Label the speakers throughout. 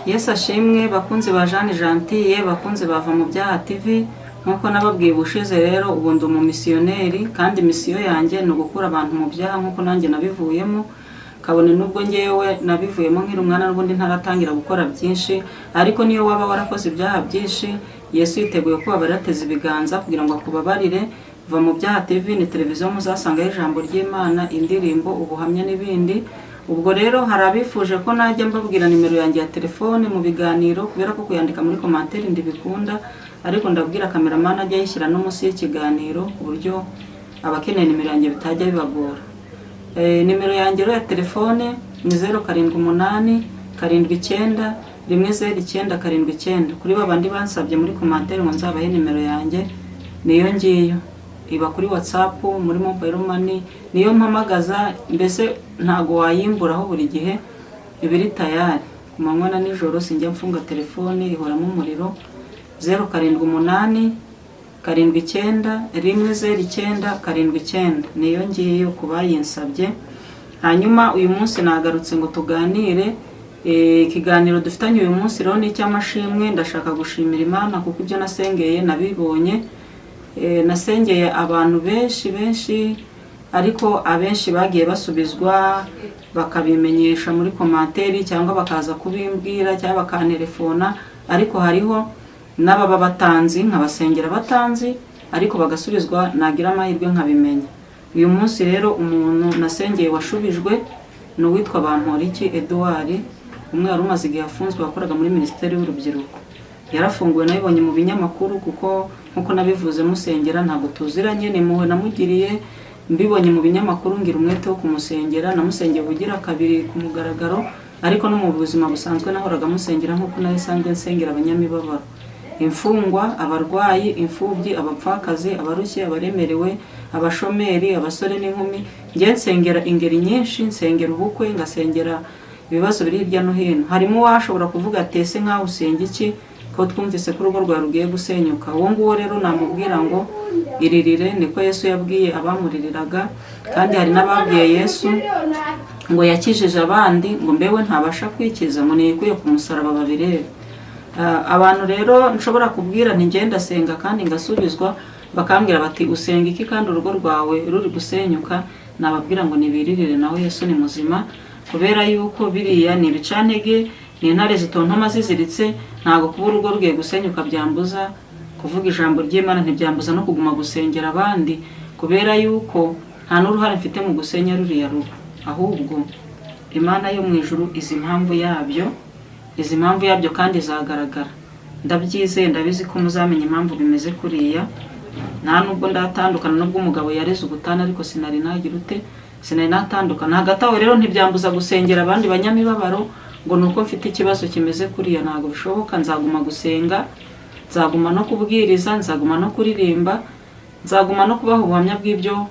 Speaker 1: Yesu ashimwe, bakunzi ba Jeanne Gentille, bakunzi bava mu byaha TV. Nk'uko nababwiye ubushize rero, ubu ndi umumisiyoneri kandi misiyo yanjye ni ugukura abantu mu byaha nk'uko nanjye nabivuyemo. Kabone n'ubwo ngewe nabivuyemo nkiri umwana, n'ubundi ntaratangira gukora byinshi, ariko niyo waba warakoze ibyaha byinshi, Yesu yiteguye kubabarira, ateze ibiganza kugira ngo akubabarire. Va mu byaha TV ni televiziyo muzasangaho ijambo ry'Imana, indirimbo, ubuhamya n'ibindi. Ubwo rero hari abifuje ko najya mbabwira nimero yanjye ya telefone mu biganiro, kubera ko kuyandika muri commentaire ndibikunda, ariko ndabwira cameraman ajya ayishyira no munsi y'ikiganiro ku buryo abakeneye nimero yanjye bitajya bibagora. Nimero yanjye rero ya telefone ni 0787910979. Kuri ba bandi bansabye muri commentaire ngo nzabahe nimero yanjye, niyo ngiyo. Iba kuri WhatsApp, muri mobile money, niyo mpamagaza, mbese ntago wayimburaho, buri gihe iba iri tayari ku manywa na nijoro. Sinjya mfunga telefone, ihoramo umuriro. 0787910979, niyo ngiyo ku bayinsabye. Hanyuma uyu munsi nagarutse ngo tuganire. Ikiganiro dufitanye uyu munsi rero ni icy'amashimwe. Ndashaka gushimira Imana kuko ibyo nasengeye nabibonye. Nasengeye abantu benshi benshi, ariko abenshi bagiye basubizwa bakabimenyesha muri commentaire cyangwa bakaza kubimbwira cyangwa bakantelefona, ariko hariho n'ababa batanzi, nkabasengera batanzi, ariko bagasubizwa, nagira amahirwe nkabimenya. Uyu munsi rero umuntu nasengeye washubijwe ni uwitwa Bamporiki Edouard, umwe wari umaze igihe afunzwe, wakoraga muri Minisiteri y'Urubyiruko. Yarafunguwe, nabibonye mu binyamakuru, kuko nkuko nabivuze musengera ntabwo tuziranye, ni impuhwe namugiriye. Mbibonye mu binyamakuru ngira umwete wo kumusengera. Namusengeye ubugira kabiri ku mugaragaro, ariko no mu buzima busanzwe nahoraga musengera nk'uko nayo isanzwe nsengera abanyamibabaro, imfungwa, abarwayi, imfubyi, abapfakazi, abarushye, abaremerewe, abashomeri, abasore n'inkumi. Njye nsengera ingeri nyinshi, nsengera ubukwe, ngasengera ibibazo biri hirya no hino. Harimo uwashobora kuvuga ati: "Ese nkaho usenga iki ko twumvise ko urugo rwawe rugiye gusenyuka?" Uwo nguwo rero namubwira ngo iririre, niko Yesu yabwiye abamuririraga. Kandi hari n'ababwiye Yesu ngo yakijije abandi, ngo mbewe ntabasha kwikiza, ngo niyikuye ku musaraba babirebe. Abantu rero nshobora kubwira nti ngenda ndasenga kandi ngasubizwa, bakambwira bati: "Usenga iki kandi urugo rwawe ruri gusenyuka?" Nababwira ngo nibiririre, nawe Yesu ni muzima, kubera yuko biriya ni ibicantege, ni intare zitontoma ziziritse. Ntabwo kuba urugo rugiye gusenyuka byambuza kuvuga ijambo ry'Imana, ntibyambuza no kuguma gusengera abandi, kubera yuko nta n'uruhare mfite mu gusenya ruriya rugo. Ahubwo Imana yo mu ijuru izi impamvu yabyo, izi impamvu yabyo kandi izagaragara. Ndabyizeye, ndabizi ko muzamenya impamvu bimeze kuriya. Nta nubwo ndatandukana, nubwo umugabo yareze ubutane, ariko sinari nagira ute, sinari natandukana. Hagati aho rero ntibyambuza gusengera abandi banyamibabaro ngo ni uko mfite ikibazo kimeze kuriya, ntabwo bishoboka. Nzaguma gusenga, nzaguma no kubwiriza, nzaguma no kuririmba, nzaguma no kubaha ubuhamya bw'ibyo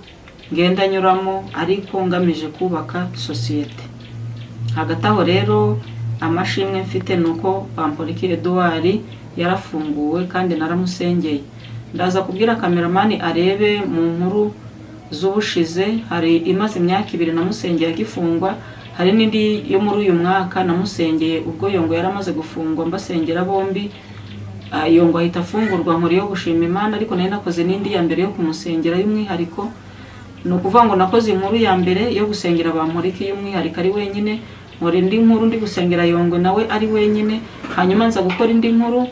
Speaker 1: ngenda nyuramo, ariko ngamije kubaka sosiyete. Hagati aho rero amashimwe mfite ni uko Bamporiki Edouard yarafunguwe kandi naramusengeye. Ndaza kubwira cameraman arebe mu nkuru z'ubushize, hari imaze imyaka 2 namusengeye agifungwa, hari n'indi yo muri uyu mwaka namusengeye ubwo Yongo yari amaze gufungwa, mbasengera bombi. Yongo ahita afungurwa, nkora iyo gushima Imana, ariko nari nakoze n'indi ya mbere yo kumusengera y'umwihariko. Ni ukuvuga ngo nakoze inkuru ya mbere yo gusengera Bamporiki y'umwihariko ari wenyine, nkora indi nkuru ndi gusengera Yongwe nawe ari wenyine, hanyuma nza gukora indi nkuru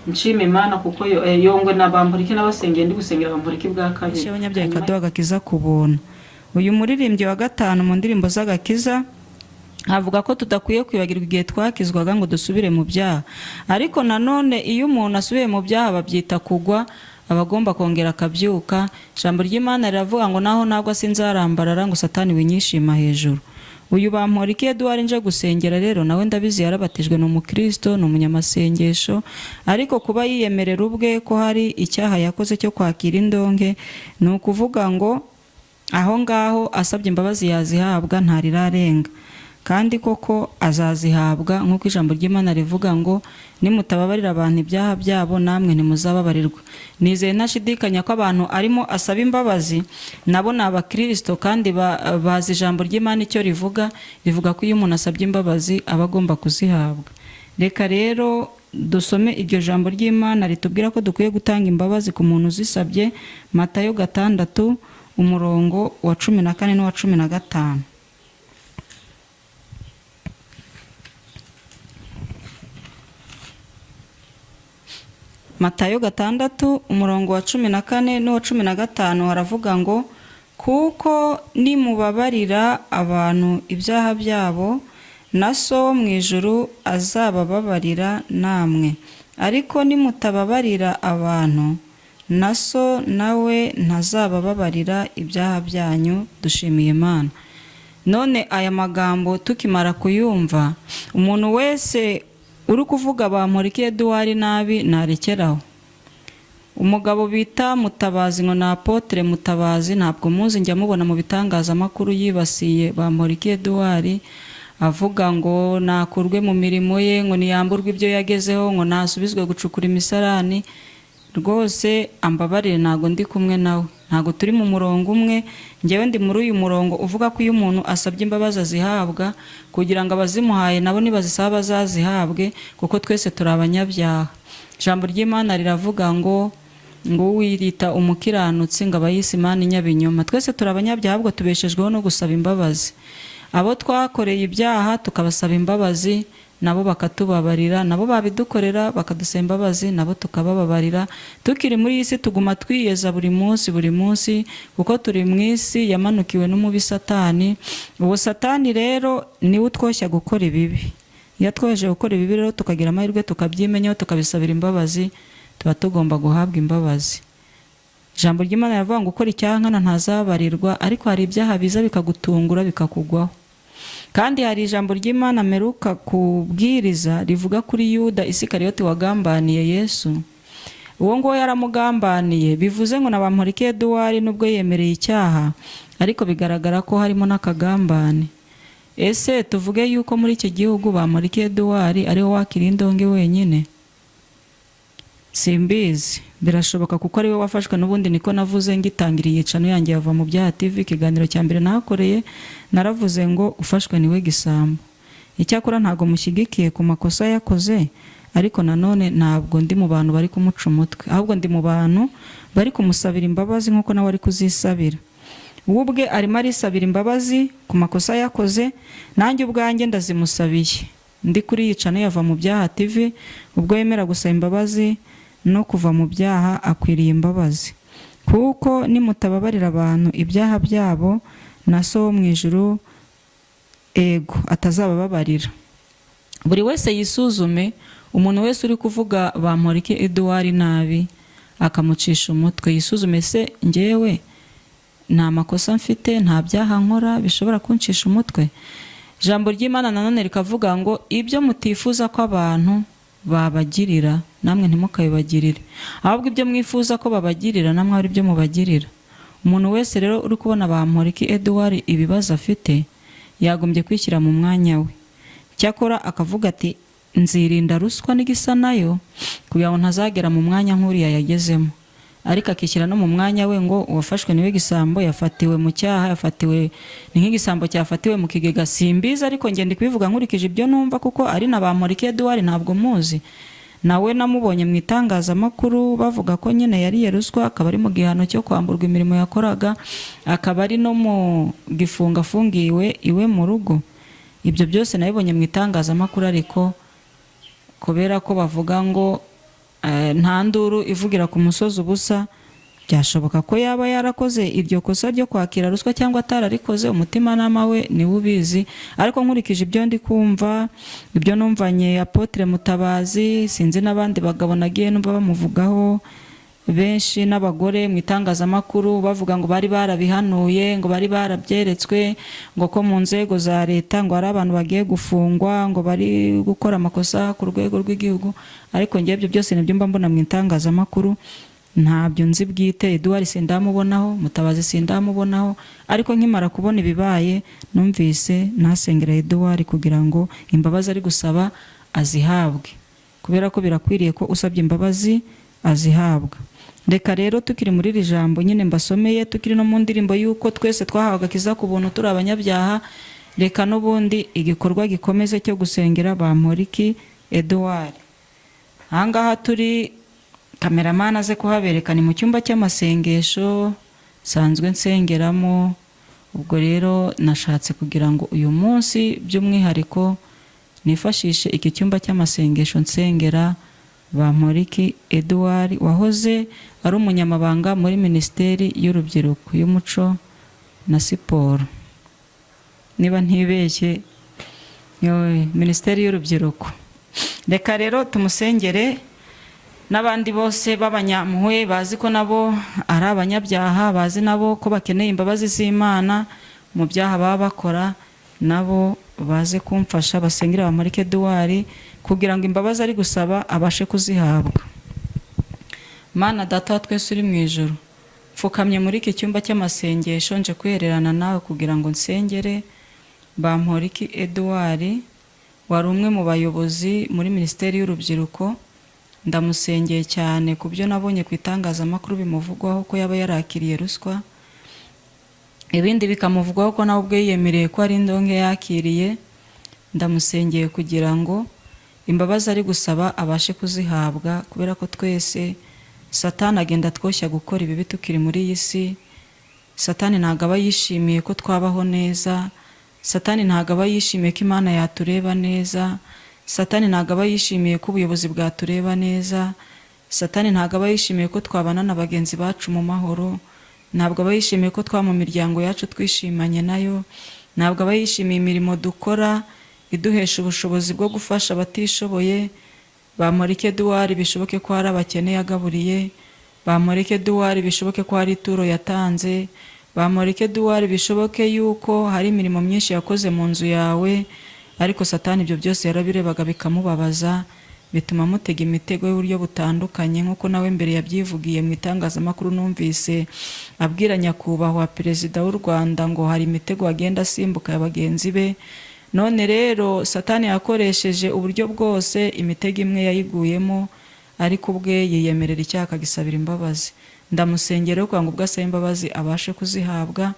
Speaker 1: nshima Imana kuko Yongwe na Bamporiki n'abasengeye ndi gusengera Bamporiki bwa kabiri.
Speaker 2: Abanyabyaha ikaduha agakiza ku buntu. Uyu muririmbyi wa gatanu mu ndirimbo z'agakiza avuga ko tudakwiye kwibagirwa igihe twakizwaga ngo dusubire mu byaha, ariko nanone iyo umuntu asubiye mu byaha babyita kugwa, aba agomba kongera akabyuka. Ijambo ry'Imana riravuga ngo naho nagwa sinzarambarara, ngo Satani winyishima hejuru. Uyu Bamporiki Edouard nje gusengera rero nawe ndabizi yarabatijwe, ni umukristo, ni umunyamasengesho, ariko kuba yiyemerera ubwe ko hari icyaha yakoze cyo kwakira indonke, ni ukuvuga ngo aho ngaho asabye imbabazi yazihabwa, ntarirarenga. Kandi koko azazihabwa, nk'uko ijambo ry'Imana rivuga ngo nimutababarira abantu ibyaha byabo namwe ntimuzababarirwa. Nizeye ntashidikanya ko abantu arimo asaba imbabazi nabo ni abakirisito, kandi bazi ijambo ry'Imana icyo rivuga. Rivuga ko iyo umuntu asabye imbabazi aba agomba kuzihabwa. Reka rero dusome iryo jambo ry'Imana ritubwira ko dukwiye gutanga imbabazi ku muntu uzisabye. Matayo 6, umurongo wa 14 n'uwa 15. Matayo 6, umurongo wa 14 n'uwa 15 haravuga ngo kuko nimubabarira abantu ibyaha byabo, na So wo mu ijuru azabababarira namwe. Ariko nimutababarira abantu, na So nawe ntazabababarira ibyaha byanyu. Dushimiye Imana. None aya magambo tukimara kuyumva, umuntu wese uri kuvuga Bamporiki Edouard nabi narekeraho. Umugabo bita Mutabazi ngo ni Apotre Mutabazi, ntabwo muzi, njya mubona mu bitangazamakuru yibasiye Bamporiki Edouard, avuga ngo nakurwe mu mirimo ye, ngo niyamburwe ibyo yagezeho, ngo nasubizwe gucukura imisarani. Rwose ambabarire, ntabwo ndi kumwe nawe, ntabwo turi mu murongo umwe. Njyewe ndi muri uyu murongo uvuga ko iyo umuntu asabye imbabazi azihabwa, kugira ngo abazimuhaye nabo nibazisaba bazazihabwe, kuko twese turi abanyabyaha. Ijambo ry'Imana riravuga ngo uwirita umukiranutsi ngo aba yise Imana inyabinyoma. Twese turi abanyabyaha, ahubwo tubeshejweho no gusaba imbabazi. Abo twakoreye ibyaha tukabasaba imbabazi, nabo bakatubabarira, nabo babidukorera bakadusaba imbabazi, nabo tukabababarira. Tukiri muri iyi si tuguma twiyeza buri munsi buri munsi, kuko turi mu isi yamanukiwe n'umubi Satani. Uwo Satani rero niwe utwoshya gukora ibibi. Iyo atwoheje gukora ibibi rero tukagira amahirwe tukabyimenyaho, tukabisabira imbabazi, tuba tugomba guhabwa imbabazi. Ijambo ry'Imana riravuga ngo ukora icyaha nkana ntazabarirwa, ariko hari ibyaha biza bikagutungura bikakugwaho. Kandi hari ijambo ry'Imana mperuka kubwiriza rivuga kuri Yuda Isikariyoti wagambaniye Yesu. Uwo nguwo yaramugambaniye, bivuze ngo na Bamporiki Edouard nubwo yemereye icyaha, ariko bigaragara ko harimo n'akagambane. Ese tuvuge yuko muri iki gihugu Bamporiki Edouard ariwe wakira indonke wenyine? Simbizi, birashoboka kuko ariwe wafashwe n'ubundi. Niko navuze ngitangira iyicano yanjye yava mu byaha TV, ikiganiro cya mbere nahakoreye naravuze ngo ufashwe niwe gisambo. Icyakora ntabwo mushyigikiye ku makosa yakoze, ariko nanone ntabwo ndi mu bantu bari kumuca umutwe, ahubwo ndi mu bantu bari kumusabira imbabazi nk'uko nawe ari kuzisabira. We ubwe arimo arisabira imbabazi ku makosa yakoze, nanjye ubwanjye ndazimusabiye. Ndi kuri yicano yava mu byaha TV, ubwo yemera gusaba imbabazi no kuva mu byaha akwiriye imbabazi. Kuko nimutababarira abantu ibyaha byabo, na So wo mu ijuru ego atazabababarira. Buri wese yisuzume. Umuntu wese uri kuvuga Bamporiki Edouard nabi akamucisha umutwe, yisuzume: se njyewe nta makosa mfite, nta byaha nkora bishobora kuncisha umutwe? Ijambo ry'Imana nanone rikavuga ngo ibyo mutifuza ko abantu babagirira namwe ntimukabibagirire, ahubwo ibyo mwifuza ko babagirira namwe ari byo mubagirira. Umuntu wese rero uri kubona Bamporiki Edouard ibibazo afite, yagombye kwishyira mu mwanya we. Cyakora akavuga ati nzirinda ruswa n'igisa nayo kugira ngo ntazagera mu mwanya nk'uriya yagezemo. Ariko akishyira no mu mwanya we ngo uwafashwe niwe gisambo, yafatiwe mu cyaha, yafatiwe ni nk'igisambo cyafatiwe mu kigega. Simbizi, ariko njye ndi kubivuga nkurikije ibyo numva, kuko ari na Bamporiki Edouard ntabwo muzi, nawe namubonye mu itangazamakuru bavuga ko nyine yariye ruswa, akaba ari mu gihano cyo kwamburwa imirimo yakoraga, akaba ari no mu gifungo afungiwe iwe mu rugo. Ibyo byose nabibonye mu itangazamakuru, ariko kubera ko bavuga ngo nta nduru ivugira ku musozi ubusa, byashoboka ko yaba yarakoze iryo kosa ryo kwakira ruswa cyangwa atararikoze, umutimanama we niwe ubizi. Ariko nkurikije ibyo ndi kumva, ibyo numvanye Apotre Mutabazi, sinzi n'abandi bagabo nagiye numva bamuvugaho benshi n'abagore mu itangazamakuru bavuga ngo bari barabihanuye, ngo bari barabyeretswe, ngo ko mu nzego za leta ngo hari abantu bagiye gufungwa, ngo bari gukora amakosa ku rwego rw'igihugu. Ariko njye ibyo byose nibyo mba mbona mu itangazamakuru. Ntabyo nzi bwite, Eduard sindamubonaho, Mutabazi sindamubonaho, ariko nkimara kubona ibibaye numvise nasengera Eduard kugira ngo imbabazi ari gusaba azihabwe, kubera ko birakwiriye ko usabye imbabazi azihabwa. Reka rero tukiri muri iri jambo nyine mbasomeye, tukiri no mu ndirimbo y'uko twese twahawe agakiza ku buntu turi abanyabyaha, reka n'ubundi igikorwa gikomeze cyo gusengera Bamporiki Eduard. Ahangaha turi, kameramani aze kuhabereka, ni mu cyumba cy'amasengesho nsanzwe nsengeramo. Ubwo rero nashatse kugira ngo uyu munsi by'umwihariko nifashishe iki cyumba cy'amasengesho nsengera Bamporiki Eduard, wahoze ari umunyamabanga muri Minisiteri y'Urubyiruko, y'Umuco na Siporo, niba ntibeshye, Minisiteri y'Urubyiruko. Reka rero tumusengere n'abandi bose b'abanyampuhwe bazi ko nabo ari abanyabyaha, bazi nabo ko bakeneye imbabazi z'Imana mu byaha baba bakora, nabo baze kumfasha basengere Bamporiki Eduard kugira ngo imbabazi ari gusaba abashe kuzihabwa. Mana Data wa twese uri mu ijuru, mfukamye muri iki cyumba cy'amasengesho nje kwihererana nawe kugira ngo nsengere Bamporiki Eduard, wari umwe mu bayobozi muri Minisiteri y'Urubyiruko. Ndamusengeye cyane ku byo nabonye ku itangazamakuru bimuvugwaho ko yaba yarakiriye ruswa, ibindi bikamuvugwaho ko nawe ubwe yiyemereye ko ari indonke yakiriye. Ndamusengeye kugira ngo imbabazi ari gusaba abashe kuzihabwa, kubera ko twese Satani agenda atwoshya gukora ibibi tukiri muri iyi si. Satani ntabwo aba yishimiye ko twabaho neza, Satani ntabwo aba yishimiye ko Imana yatureba neza, Satani ntabwo aba yishimiye ko ubuyobozi bwatureba neza, Satani ntabwo aba yishimiye ko twabana na bagenzi bacu mu mahoro, ntabwo aba yishimiye ko twaba mu miryango yacu twishimanye nayo, ntabwo aba yishimiye imirimo dukora iduhesha ubushobozi bwo gufasha abatishoboye. Bamporiki Eduard bishoboke ko hari abakene yagaburiye, Bamporiki Eduard bishoboke ko hari ituro yatanze, Bamporiki Eduard bishoboke yuko hari imirimo myinshi yakoze mu nzu yawe, ariko Satani ibyo byose yarabirebaga bikamubabaza, bituma amutega imitego y'uburyo butandukanye, nk'uko nawe mbere yabyivugiye mu itangazamakuru. Numvise abwira nyakubahwa Perezida w'u Rwanda ngo hari imitego agenda asimbuka ya bagenzi be. None rero Satani yakoresheje uburyo bwose, imitego imwe yayiguyemo, ariko ubwe yiyemerera icyaha akagisabira imbabazi. Ndamusengera kugira ngo ubwo asaba imbabazi abashe kuzihabwa,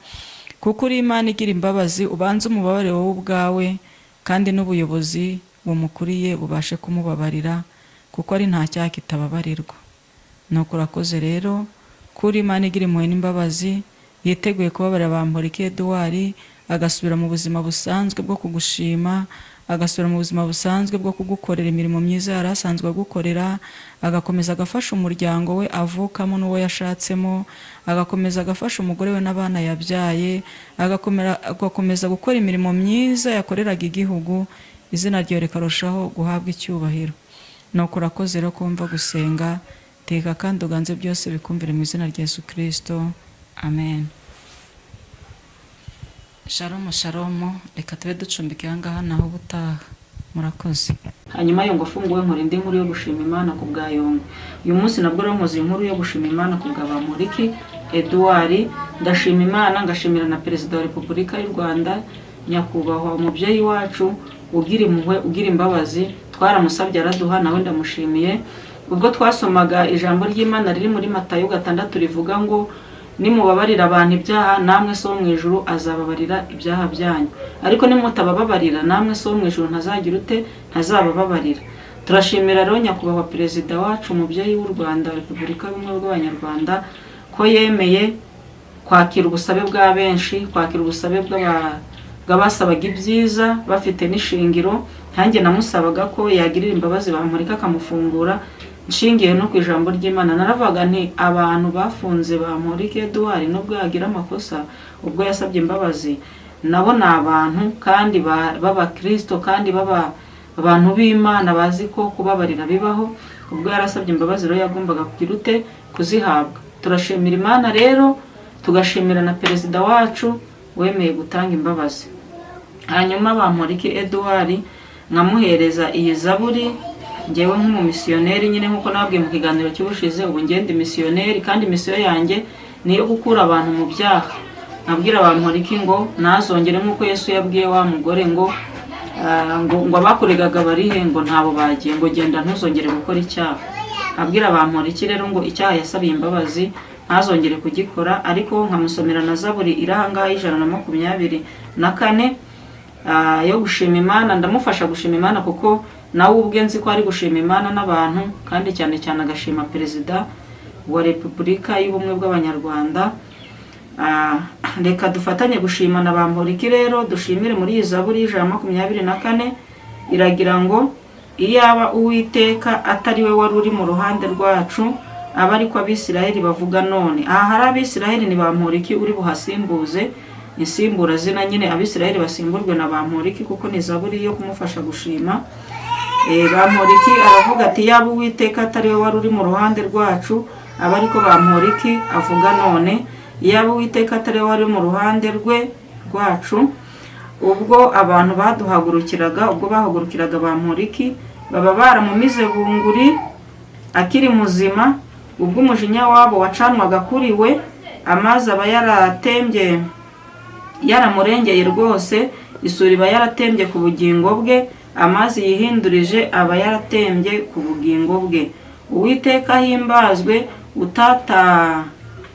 Speaker 2: kuko uri Imana igira imbabazi. Ubanze umubabare wowe ubwawe, kandi n'ubuyobozi bumukuriye bubashe kumubabarira, kuko ari nta cyaha kitababarirwa. Nuko urakoze rero ko uri Imana igira impuhwe n'imbabazi, yiteguye kubabarira Bamporiki Eduard, agasubira mu buzima busanzwe bwo kugushima, agasubira mu buzima busanzwe bwo kugukorera imirimo myiza yari asanzwe agukorera, agakomeza agafasha umuryango we avukamo n'uwo yashatsemo, agakomeza agafasha umugore we n'abana yabyaye, agakomeza gukora imirimo myiza yakoreraga igihugu, izina ryawe rikarushaho guhabwa icyubahiro. Nuko urakoze rero kumva gusenga, teka kandi uganze byose bikumvire mu izina rya Yesu Kirisito, amen. Shalomu shalomu, reka tube ducumbike aha ngaha naho ubutaha. Murakoze.
Speaker 1: Hanyuma Yongwe afunguwe, nkora indi nkuru yo gushima Imana ku bwa Yongwe. Uyu munsi nabwo rero nkoze inkuru yo gushima Imana ku bwa Bamporiki Eduard. Ndashima Imana, ngashimira na Perezida wa Repubulika y'u Rwanda, nyakubahwa umubyeyi wacu ugira impuhwe, ugira imbabazi. Twaramusabye araduha, nawe ndamushimiye. Ubwo twasomaga ijambo ry'Imana riri muri Matayo 6 rivuga ngo nimubabarira abantu ibyaha, namwe So wo mu ijuru azababarira ibyaha byanyu, ariko nimutabababarira, namwe So wo mu ijuru ntazagira ute? Ntazabababarira. Turashimira rero nyakubahwa Perezida wacu, umubyeyi w'u Rwanda, Repubulika y'Ubumwe bw'Abanyarwanda, ko yemeye kwakira ubusabe bwa benshi, kwakira ubusabe bw'abasabaga ibyiza bafite n'ishingiro. Nkanjye namusabaga ko yagirira imbabazi Bamporiki akamufungura, nshingiye no ku ijambo ry'Imana. Naravuga nti abantu bafunze Bamporiki Eduard, nubwo yagira amakosa, ubwo yasabye imbabazi, nabo ni abantu kandi b'abakirisito, kandi baba abantu b'Imana bazi ko kubabarira bibaho. Ubwo yarasabye imbabazi rero yagombaga kugira ute? Kuzihabwa. Turashimira Imana rero, tugashimira na Perezida wacu wemeye gutanga imbabazi. Hanyuma Bamporiki Eduard nkamuhereza iyi zaburi. Ngewe nk'umumisiyoneri nyine, nk'uko nababwiye mu kiganiro cy'ubushize, ubu ngenda misiyoneri, kandi misiyo yanjye ni iyo gukura abantu mu byaha. Nkabwira Bamporiki ngo ntazongere, nk'uko Yesu yabwiye wa mugore ngo ngo abakuregaga barihe, ngo ntabo bagiye, ngo genda ntuzongere gukora icyaha. Abwira Bamporiki rero ngo icyaha yasabiye imbabazi ntazongere kugikora, ariko nkamusomera na Zaburi iri ahangaha 124 yo gushima Imana. Ndamufasha gushima Imana kuko nawe ubwe nzi ko ari gushima Imana n'abantu, kandi cyane cyane agashima Perezida wa Repubulika y'Ubumwe bw'Abanyarwanda. Reka dufatanye gushima na Bamporiki rero, dushimire muri iyi Zaburi 124. Iragira ngo: "Iyaba Uwiteka atari we wari uri mu ruhande rwacu, aba ariko Abisiraheli bavuga none." Aha hari Abisiraheli, ni Bamporiki uri buhasimbuze insimburazina nyine, Abisiraheli basimburwe na Bamporiki kuko ni zaburi yo kumufasha gushima. Bamporiki aravuga ati: "Yaba Uwiteka atari we wari uri mu ruhande rwacu, aba ariko Bamporiki avuga none. Iyaba Uwiteka atari we wari mu ruhande rwe rwacu ubwo abantu baduhagurukiraga, ubwo bahagurukiraga Bamporiki, baba baramumize bunguri akiri muzima. Ubwo umujinya wabo wacanwaga kuri we, amazi aba yaratembye yaramurengeye rwose, isuri iba yaratembye ku bugingo bwe, amazi yihindurije aba yaratembye ku bugingo bwe. Uwiteka ahimbazwe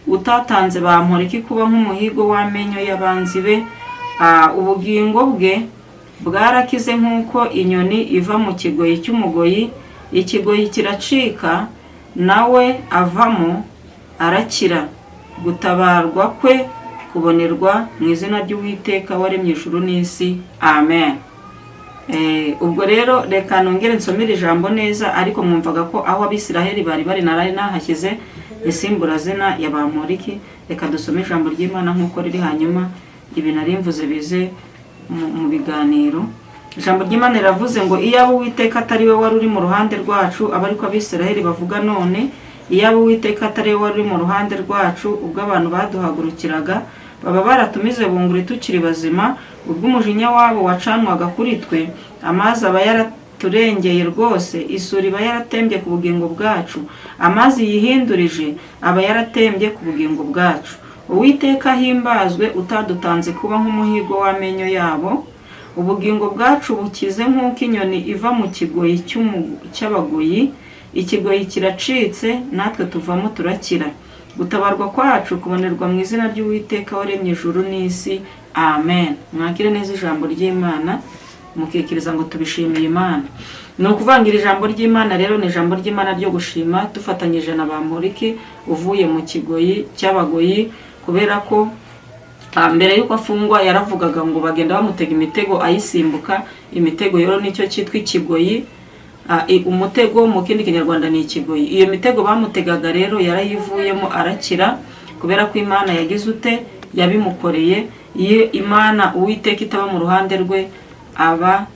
Speaker 1: utatanze Bamporiki kuba nk'umuhigo w'amenyo y'abanzi be. Ubugingo bwe bwarakize nk'uko inyoni iva mu kigoyi cy'umugoyi. Ikigoyi kiracika, nawe avamo arakira. Gutabarwa kwe kubonerwa mu izina ry'Uwiteka waremye ijuru n'isi. Amen." Ubwo rero reka nongere nsomere ijambo neza, ariko mwumvaga ko aho Abisiraheli bari bari nari nahashyize insimburazina ya Bamporiki. Reka dusome ijambo ry'Imana nk'uko riri, hanyuma ibi nari mvuze bize mu biganiro. Ijambo ry'Imana riravuze ngo: "Iyaba Uwiteka atari we wari uri mu ruhande rwacu, aba ariko Abisiraheli bavuga none. Iyaba Uwiteka atari we wari uri mu ruhande rwacu ubwo abantu baduhagurukiraga, baba baratumize bunguri tukiri bazima. Ubwo umujinya wabo wacanwaga kuri twe, amazi aba yaraturengeye rwose, isuri iba yaratembye ku bugingo bwacu, amazi yihindurije aba yaratembye ku bugingo bwacu. Uwiteka ahimbazwe utadutanze kuba nk'umuhigo w'amenyo yabo. Ubugingo bwacu bukize nk'uko inyoni iva mu kigoyi cy'abagoyi. Ikigoyi kiracitse, natwe tuvamo turakira. Gutabarwa kwacu kubonerwa mu izina ry'Uwiteka waremye ijuru n'isi. Amen." Mwakire neza ijambo ry'Imana, mukikiriza ngo tubishimiye Imana. Ni ukuvuga ngo iri jambo ry'Imana rero ni ijambo ry'Imana ryo gushima dufatanyije na Bamporiki uvuye mu kigoyi cy'abagoyi, kubera ko mbere y'uko afungwa yaravugaga ngo bagenda bamutega imitego ayisimbuka. Imitego rero nicyo cyitwa ikigoyi. Umutego mu kindi Kinyarwanda ni ikigoyi. Iyo mitego bamutegaga rero yarayivuyemo arakira, kubera ko Imana yagize ute? Yabimukoreye. Iyo Imana Uwiteka itaba mu ruhande rwe, aba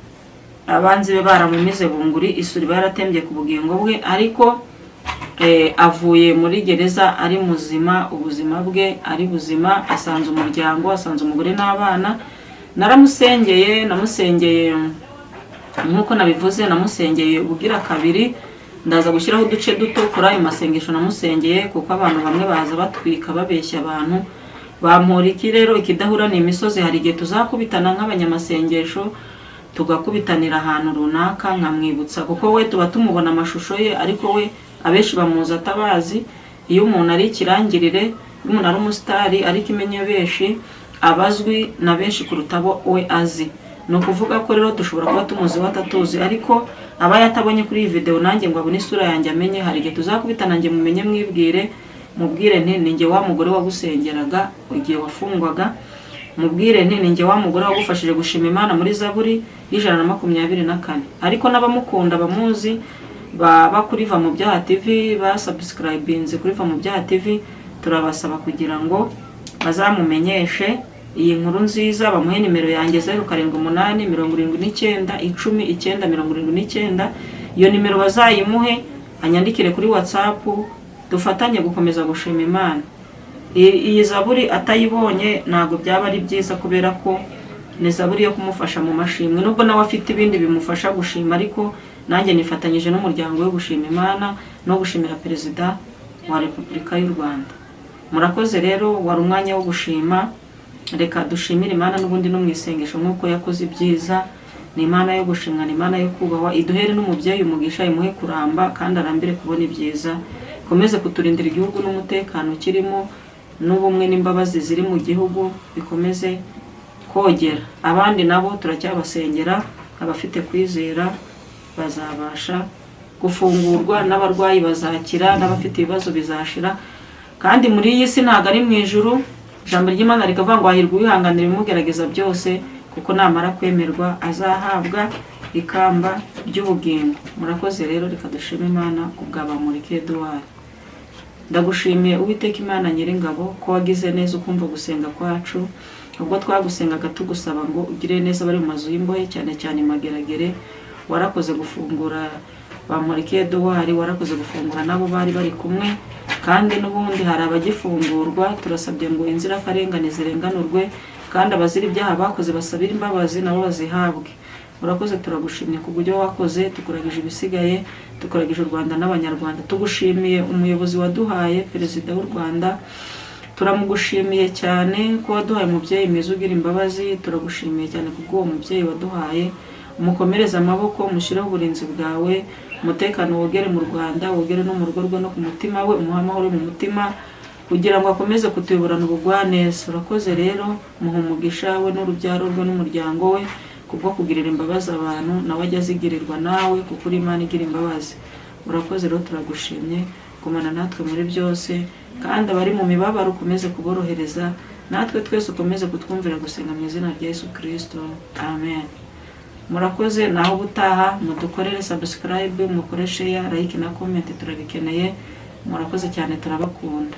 Speaker 1: abanzi be baramumize bunguri, isuri iba yaratembye ku bugingo bwe. Ariko avuye muri gereza ari muzima, ubuzima bwe ari buzima, asanze umuryango, asanze umugore n'abana. Naramusengeye, namusengeye nk'uko nabivuze, namusengeye ubugira kabiri. Ndaza gushyiraho uduce duto kuri ayo masengesho namusengeye, kuko abantu bamwe baza batwika babeshya abantu. Bamporiki rero ikidahura ni imisozi. Hari igihe tuzakubitana nk'abanyamasengesho, tugakubitanira ahantu runaka, nkamwibutsa, kuko we tuba tumubona amashusho ye, ariko we abenshi bamuzi atabazi. Iyo umuntu ari ikirangirire, iyo umuntu ari umusitari, ariko imenya benshi, abazwi na benshi kuruta abo we azi. Ni ukuvuga ko rero dushobora kuba tumuzi we atatuzi, ariko aba yatabonye kuri iyi video nanjye ngo abone isura yanjye amenye. Hari igihe tuzakubitana nanjye mumenye, mwibwire, mubwire nti: "Ni njye wa mugore wagusengeraga igihe wafungwaga." Mubwire nti: "Ni njye wa mugore wagufashije gushima Imana muri Zaburi 124." Ariko n'abamukunda bamuzi baba kuri Va mu Byaha TV, basubscribinze kuri Va mu Byaha TV, turabasaba kugira ngo bazamumenyeshe iyi nkuru nziza, bamuhe nimero yanjye 0787910979. Iyo nimero bazayimuhe, anyandikire kuri WhatsApp, dufatanye gukomeza gushima Imana. Iyi zaburi atayibonye ntabwo byaba ari byiza, kubera ko ni zaburi yo kumufasha mu mashimwe, nubwo nawe afite ibindi bimufasha gushima, ariko Nanjye nifatanyije n'umuryango we gushima Imana no gushimira Perezida wa Repubulika y'u Rwanda. Murakoze rero, wari umwanya wo gushima. Reka dushimire Imana n'ubundi no mu isengesho nk'uko yakoze ibyiza. Ni Imana yo gushimwa, ni Imana yo kubahwa. Iduhere n'umubyeyi umugisha, imuhe kuramba kandi arambire kubona ibyiza, ikomeze kuturindira igihugu n'umutekano kirimo, n'ubumwe n'imbabazi ziri mu gihugu bikomeze kogera. Abandi nabo turacyabasengera, abafite kwizera bazabasha gufungurwa, n'abarwayi bazakira, n'abafite ibibazo bizashira. Kandi muri iyi si ntabwo ari mu ijuru. Ijambo ry'Imana rikavuga ngo hahirwa uwihanganira ibimugerageza byose, kuko namara kwemerwa azahabwa ikamba ry'ubugingo. Murakoze rero, reka dushime Imana ku bwa Bamporiki Edouard. Ndagushimiye, Uwiteka Imana Nyiringabo, ko wagize neza ukumva gusenga kwacu ubwo twagusengaga tugusaba ngo ugire neza abari mu mazu y'imbohe, cyane cyane Mageragere. Warakoze gufungura Bamporiki Edouard, warakoze gufungura n'abo bari bari kumwe, kandi n'ubundi hari abagifungurwa. Turasabye ngo inzirakarengane zirenganurwe, kandi abazira ibyaha bakoze basabire imbabazi nabo bazihabwe. Urakoze, turagushimye ku buryo wakoze. Tukuragije ibisigaye, tukuragije u Rwanda n'Abanyarwanda. Tugushimiye umuyobozi waduhaye, Perezida w'u Rwanda. Turamugushimiye cyane ko waduhaye umubyeyi mwiza ugira imbabazi. Turagushimiye cyane kubw'uwo mubyeyi waduhaye. Umukomereze amaboko, umushyireho uburinzi bwawe, umutekano wogere mu Rwanda, wogere no mu rugo rwe no ku mutima we, umuhe amahoro mu mutima kugira ngo akomeze kutuyoborana ubugwaneza. Urakoze rero, muha umugisha we n'urubyaro rwe n'umuryango we kubwo kugirira imbabazi abantu, nawe ajya azigirirwa nawe kuko uri Imana igira imbabazi. Urakoze rero, turagushimye. Gumana natwe muri byose, kandi abari mu mibabaro ukomeze kuborohereza, natwe twese ukomeze kutwumvira gusenga mu izina rya Yesu Kirisito, amen. Murakoze, naho ubutaha. Mudukorere subscribe, mukore share, like na comment, turabikeneye. Murakoze cyane, turabakunda.